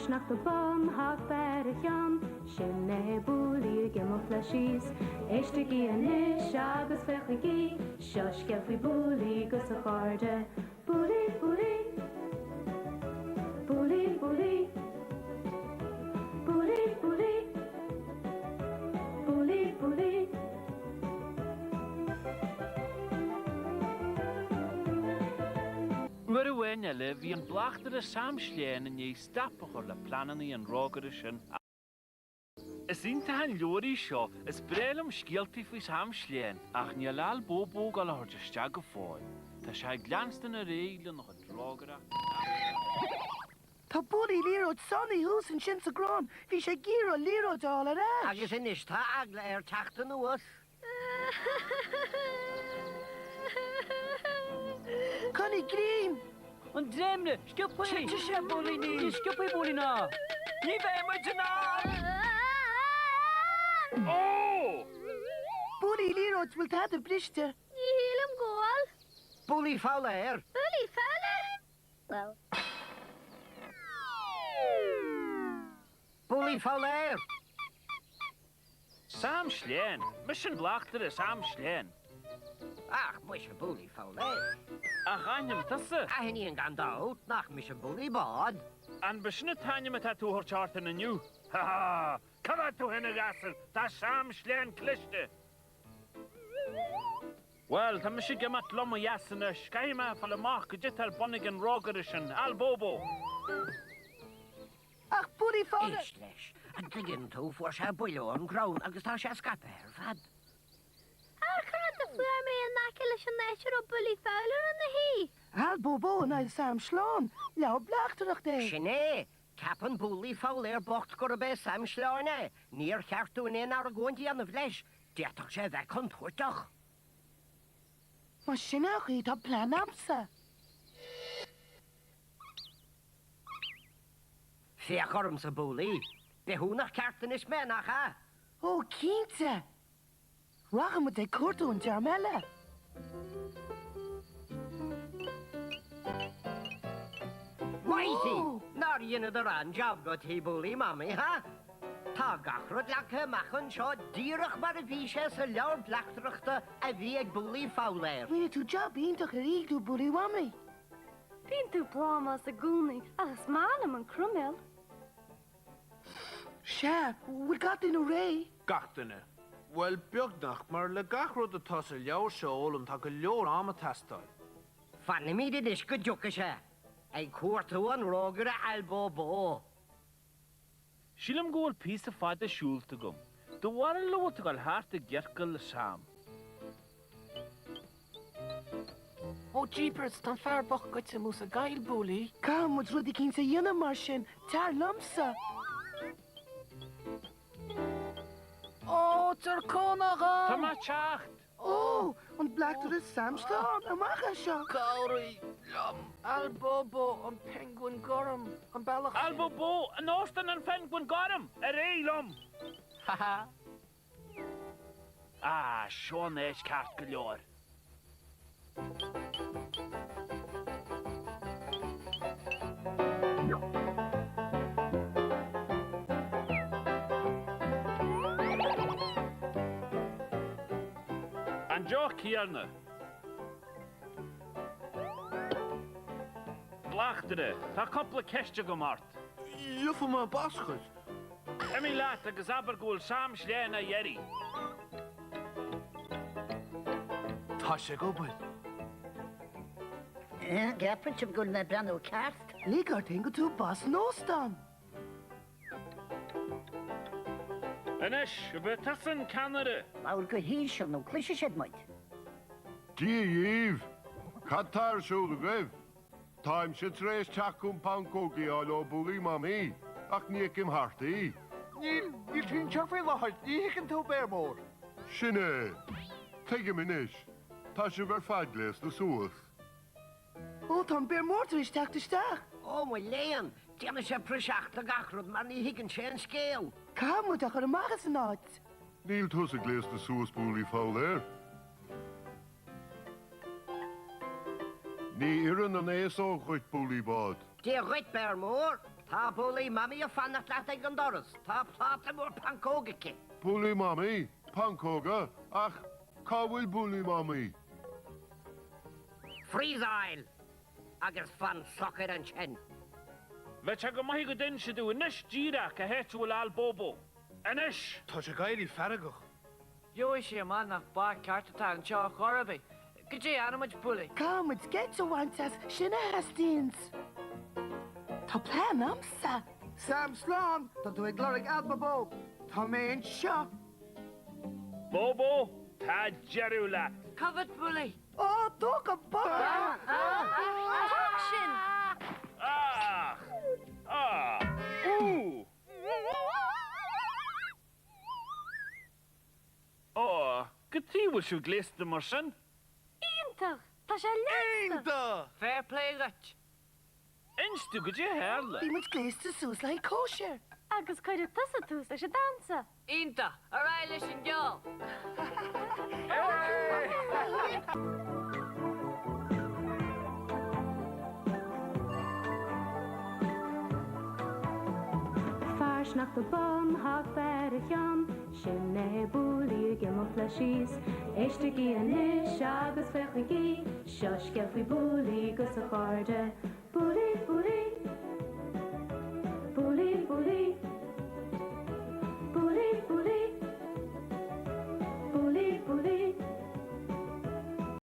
sneachta bán thart ar a cheann. Sin é Booley ag imeacht leis síos. Éistigí anois agus féachaigí, seo scéal faoi Booley 'gus a chairde. Booley, Booley. Booley, Booley. Booley, Booley. Booley, Booley. Uair amháin eile bhí an bleachtaire Sam Sleán i ndiaidh stop a chur le pleananna an rógaire sin a. Is iontach an leabhar í seo, is breá liom scéaltaí faoi Sam Sleán, ach níl Al Bóbó ag dul a thabhairt isteach go fóill. Tá sé ag leanstan ar aghaidh lena chuid rógaireachta neamhspleách. Tá Booley Liathróid sáinnithe thuas ansin sa gcrann. Bhí sé ag iarraidh a liathróid a fháil ar ais. Agus anois tá eagla air teacht anuas. Coinnigh greim! An dréimire, sciobtha! Titfidh sé, Booley, ní sciobtha, Booley, ná. Ní bheidh muid in ann! Ó! Booley Liathróid, bhfuil tada briste? Ní shílim go bhfuil. Booley Foghlaer! Booley Foghlaer? Bhuel. Booley Foghlaer! Sam Sleán! Mise an bleachtaire Sam Sleán! Ach muise Booley Foghlaer! Ach aithním tusa! Aithníonn gan dabht nach mise Booley Bád! An b'shin an t-ainm atá tú a thabhairt ort inniu? Ha ha! Coimeád tú féin a ghasúir! Tá Sam Sleán cliste! Bhuel, tá mise ag imeacht liom ó dheas anois. Caithfidh mé a fáil amach goidé atá ar bun ag an rógaire sin, Al Bóbó! Ach Booley Foghlaer! Éist leis. An dtuigeann tú, fuair sé buille ón gcrann agus tá sé scaipthe ar fad. Amharc an rud a fuair mé in aice leis an áit a raibh Booley Foghlaer ina shuí. Al Bóbó in aghaidh Sam Sleán, leabhar bleachtaireachta é. Sin é! Ceapann Booley Foghlaer bocht gurb é Sam Sleán é. Níor cheart dúinn aon argóint a dhéanamh leis. D'fhéadfadh sé a bheith contúirteach. Más sin é an chaoi, tá plean a'msa. Féach ormsa, Booley. Bithiúnach ceart anois mé, nach ea? Ó, cinnte! Rachaidh muid ag cuartú an dream eile. Matey! Nár dheineadar an-jab go tí Booley Mamaí, ha? Tá gach rud leagtha amach anseo díreach mar a bhí sé sa leabhar bleachtaireachta a bhí ag Booley Foghlaer. Rinne tú jab iontach ar ígdiú Booley Mamaí. Bíonn tú plámás i gcónaí ach is maith liom an croiméal. Sea, bhfuil gach duine réidh? Gach duine? Bhuel, beagnach, mar le gach rud atá sa leabhar seo a fhoghlaim tá go leor ama ag teastáil. Fanfaimid anois go dtiocfaidh sé. Ag cuartú an rógaire Al Bóbó. Sílim go bhfuil píosa fada siúlta agam. Do bharúil an bhfuil tú ag dul thart i gciorcal le Sam? Ó jeepers, tá an fear bocht goite amú sa gcoill, Booley. Caithfidh muid rud eicínt a dhéanamh mar sin, tar liomsa. Ó, tar cúnamh dhom! Tá mé ag teacht! Ó, an bleachtaire Sam Sleán, amach as seo! Cabhraigh liom! Al Bóbó, an Peinguin Gorm, an bealach sin. Al Bóbó, in Óstán an Phenguin Gorm! Ar aghaidh liom! Ha ha! Ah, seo an áit ceart go leor. An deoch céanna. Bleachtaire, tá cúpla ceist agam ort. Gheobhaidh mé bás dhuit. Imigh leat agus abair go bhfuil Sam Sleán á iarraidh. Tá sé ag obair. An gceapann sibh go bhfuil mé ag breathnú ceart? Lig ort féin go tú bás san óstán. Anois, ab é tusa an ceannaire? Labhair go híseal nó cloisfidh siad muid. Dia dhíbh! Cad tá ar siúl agaibh? Táimse tar éis teacht chun pancógaí a fháil ó Booley Mamaí, ach ní fheicim thart í. Níl, níl sí anseo faoi láthair, ní thuigeann tú, Béar Mór. Sin é! Tuigim anois. Tá sibh ar fad gléasta suas. Ó, tá an Béar Mór tar éis teacht isteach! Ó, mo léan! Déanann sé praiseach de gach rud mar ní thuigeann sé an scéal. Caithfidh muid é a chur amach as an áit. Níl tusa gléasta suas, Booley Foghlaer. Ní oireann an fhéasóg dhuit, Booley Bád. Dia dhuit, Béar Mór! Tá Bullaí Mamaí ag fanacht leat ag an doras. Tá pláta mór pancóg aici. Bullaí Mamaí? Pancóga? Ach cá bhfuil Bullaí Mamaí? Freezeáil agus fan socair ansin. Bheadh sé go maith go d'inseofá dúinn anois díreach cá háit a bhfuil Al Bobo. Anois! Tá sé ag éirí feargach. Gheobhaidh sé amach nach bar ceart atá anseo ar chor ar bith. Goidé a dhéanfaidh muid, Bullaí? Caithfidh muid geit a bhaint as, sin a theastaíonns. Tá plean a'msa. Sam slán! Tá tú ag lorg Al Bobo. Tá mé anseo. Bobo, tá deireadh leat! Cá bhfad, Bullaí? Ó, tóg an bata! Tóg sin! Ach! Ah! Ú! Ó, cad chuige a bhfuil sibh gléasta mar sin? Iontach! Tá sé leigheasta! Iontach! Fair play dhuit! Inis domh goidé a tharla. Bhí muid gléasta suas le haghaidh cóisir. Agus cuireadh tusa tús leis an damhsa. Iontach! Ar aghaidh leis an gceol! Fear sneachta bán hata ar a cheann, sin é Bullaí ag imeacht leis síos. Éistigí anois agus féachaigí, seo scéal faoi Bullaí 'gus a chairde. Bullaí!